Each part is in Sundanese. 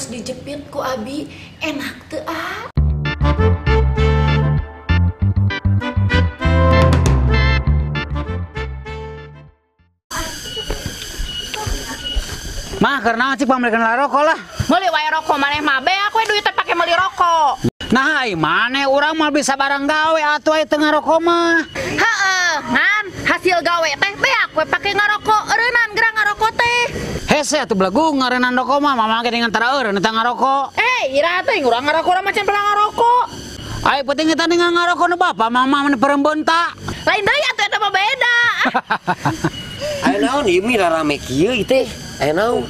Tos dijepit ku abi, enak teu ah? Mah karena cik pamerkeun lah rokok lah. Meuli wae rokok maneh mah beak we duit teh pake meuli rokok. Nah, ai maneh urang mah bisa barang gawe atuh ai teu ngarokok mah. Heeh, ngan hasil gawe teh beak we pake ngarokok, eureunnan geura ngarokok teh. Hese atuh belagu ngareunnan rokok mah, mama ge dengan tara eureun eta ngarokok. Eh, ira teh urang ngarokok urang mah can pernah ngarokok. Ai penting eta dengan ngarokok nu bapa mama mah perembeun ta. Lain deui atuh eta mah beda. Aya naon ieu mah rame kieu ieu teh? Aya naon?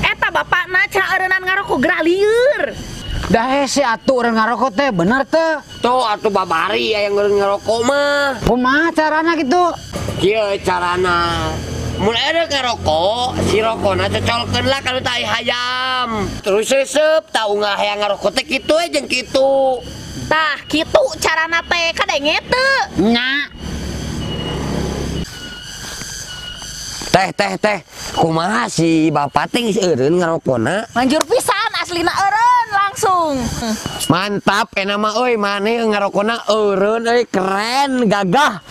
Eta bapakna cenah eureunnan ngarokok geura lieur. Dah hese atuh eureun ngarokok teh bener teu? Tuh atuh babari aya eureun ngarokok mah. Kumaha carana kitu? Kieu carana. Mun aya ngarokok, si rokona cocolkeun lah kana tai hayam. Terus sesep tau hayang ngarokok teh kitu we jeung kitu. Tah kitu carana teh kadenge teu? Nya. Teh teh teh, kumaha si bapak teh geus eureun ngarokona? Manjur pisan aslina eureun langsung. Mantap enak mah euy, maneh ngarokona eureun euy, keren, gagah.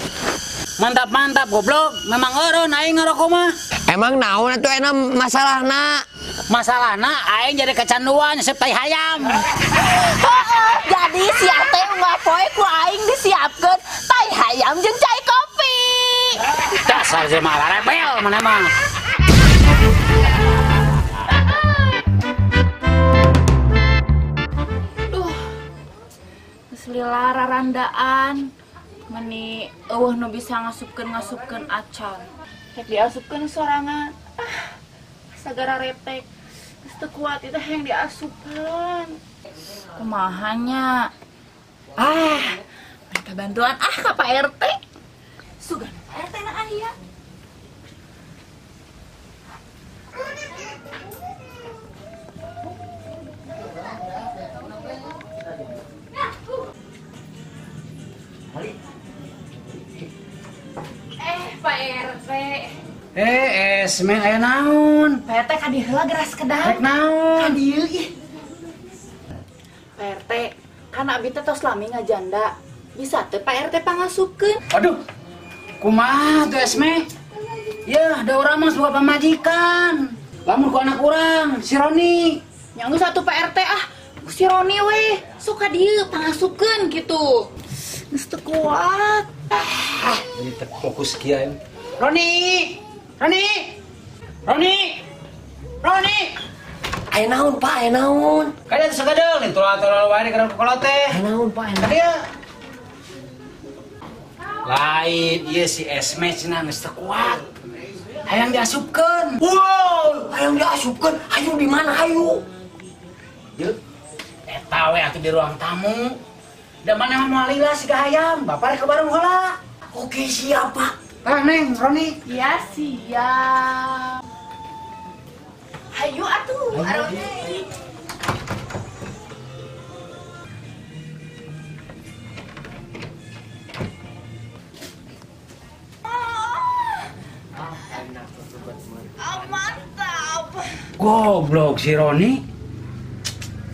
Mantap mantap goblok, memang eureun aing ngarokok mah. Emang naon atuh enak masalahna? Masalahna aing jadi kecanduan nyesep tai hayam. Heeh, jadi sia teh unggal poe ku aing disiapkeun tai hayam jeung cai kopi. Dasar jelema rebel mana mah. Duh. Geus lila rarandaan. Meni eueuh nu bisa ngasupkeun acan. Rek diasupkeun sorangan. Ah, sagara retek. Geus teu kuat ieu teh hayang diasupan. Kumaha nya? Ah, minta bantuan ah ka Pak RT. Sugan Pak RT na aya. Pak RT. Esme aya naon? Pak RT ka dieu heula geras kedang. Rek naon? Ka dieu ih. Pak RT, kan abi teh tos lami ngajanda. Bisa teu Pak RT pangasupkeun? Aduh. Kumaha tuh Esme? Yeuh, da urang mah boga pamajikan. Lamun ku anak urang, si Roni. Nya geus atuh Pak RT ah. Ku si Roni we, sok ka dieu pangasupkeun kitu. Geus teu kuat. Ah, jadi terfokus kieu. Roni! Roni! Roni! Roni! Aya naon, Pak? Aya naon? Kada teh sagadeuh, lain tular-tular wae di kana teh. Aya naon, Pak? Aya naon? Lain ieu si Esme cenah geus teu kuat. Hayang diasupkeun. Wow, hayang diasupkeun. Hayu di mana hayu? Yeuh. Eta we atuh di ruang tamu. Da mana mah moal lila siga hayam, bapak rek ka bareng heula. Oke, siap, Pak. Tah, Neng, Roni. Ya, siap. Hayu atuh, Roni. Mantap. Goblok si Roni.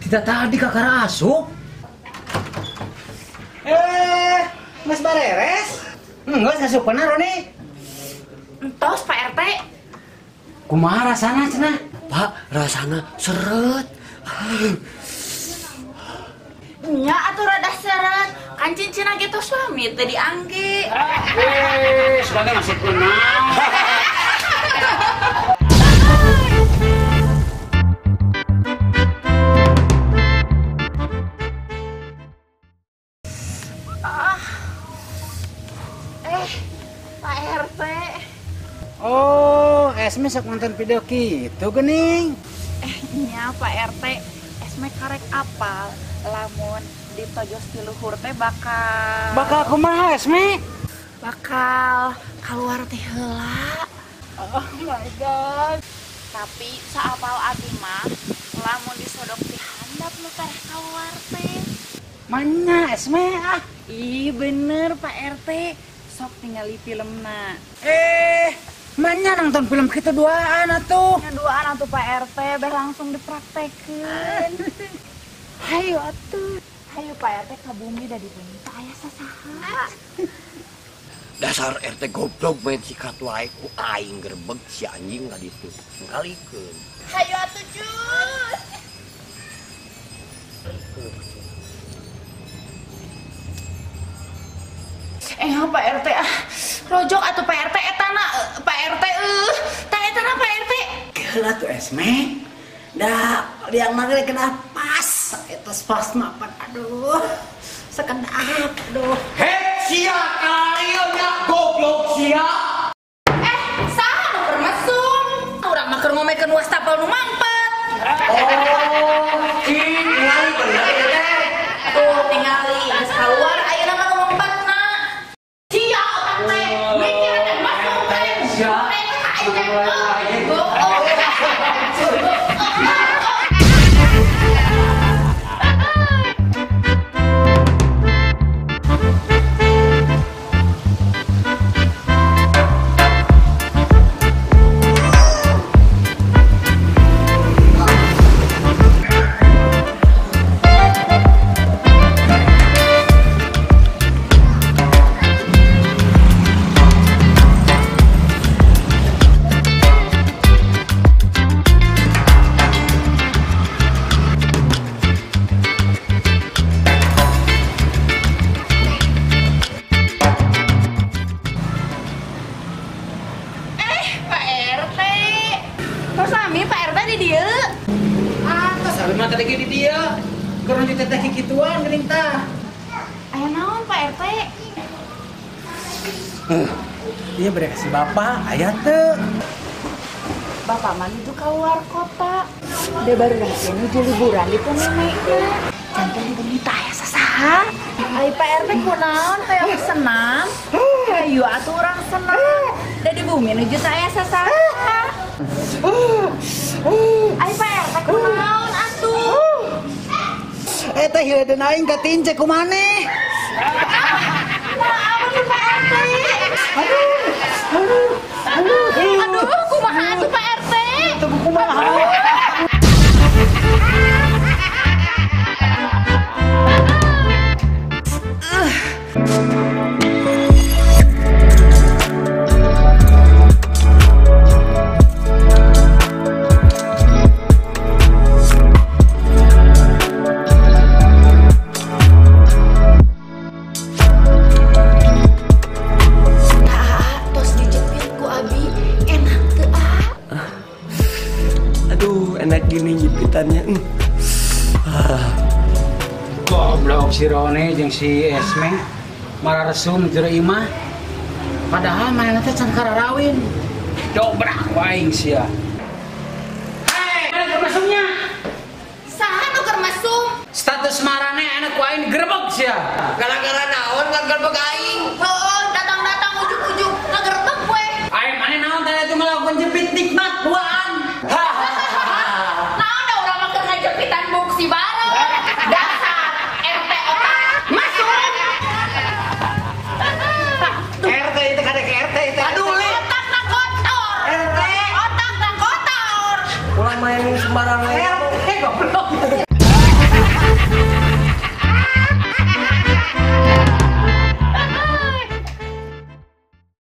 Tidak tadi kakara asup. Mas bareres? Enggak, asup benar Roni. Entos Pak RT. Kumaha rasana cenah? Pak, rasana seret. Nya atuh rada seret. Kan cincina ge tos lami teu diangge. Sebagai masih kunaon. Pak RT. Oh, Esme sok nonton video kitu geuning. Nya Pak RT, Esme karek apal lamun ditojos ti luhur teh bakal. Bakal kumaha Esme? Bakal keluar teh heula. Oh my god. Tapi saapal abi mah lamun disodok ti handap nu tareh keluar teh. Mana Esme ah? Ih bener Pak RT. Sok tingali filmna. Mana Nya nonton film kitu duaan atuh. Nya duaan atuh Pak RT beh langsung dipraktekeun. Hayu atuh. Hayu Pak RT ka bumi da di bumi teh aya sasaha. Dasar RT goblok main sikat wae ku aing gerbeg si anjing ka ditu. Kalikeun. Hayu atuh cus. Pak RT ah. Rojok atuh Pak RT etana Pak RT tah etana Pak RT. Geula tuh Esme. Da liang mah kena pas eta pas mapan aduh. Sekedap aduh. Heh sia kalieu nya goblok sia. Saha nu keur mesum? Urang mah keur ngomekeun wastafel nu mampet. Oh, tingali bener ieu teh. Tuh tingali geus kaluar ayeuna mah nu mampetna. Sia otak teh mikir teh mesum teh. Sia. Iya berek si bapak, ayah teu. Bapak mah nuju keluar kota. Dia baru lagi nuju liburan di nenekna. Jantan di bumi teh aya sasaha. Ai Pak RT kunaon hayang senam? Hayu atuh urang senam. Da di bumi nuju teh aya sasaha. Ai Pak RT kunaon atuh? Eta hiledeun aing katince ku maneh. Nah, ampun Pak RT. Aduh, kumaha atuh Pak RT? Teu kumaha. Goblok si Rone jeung si Esme marah resum jero imah. Padahal manehna teh can kararawin. Dobrak waing sia. Hei, mana keur mesumnya? Saha nu keur mesum? Status marane anak ku aing gerebek sia. Gara-gara naon ngagerebek aing? Heueuh.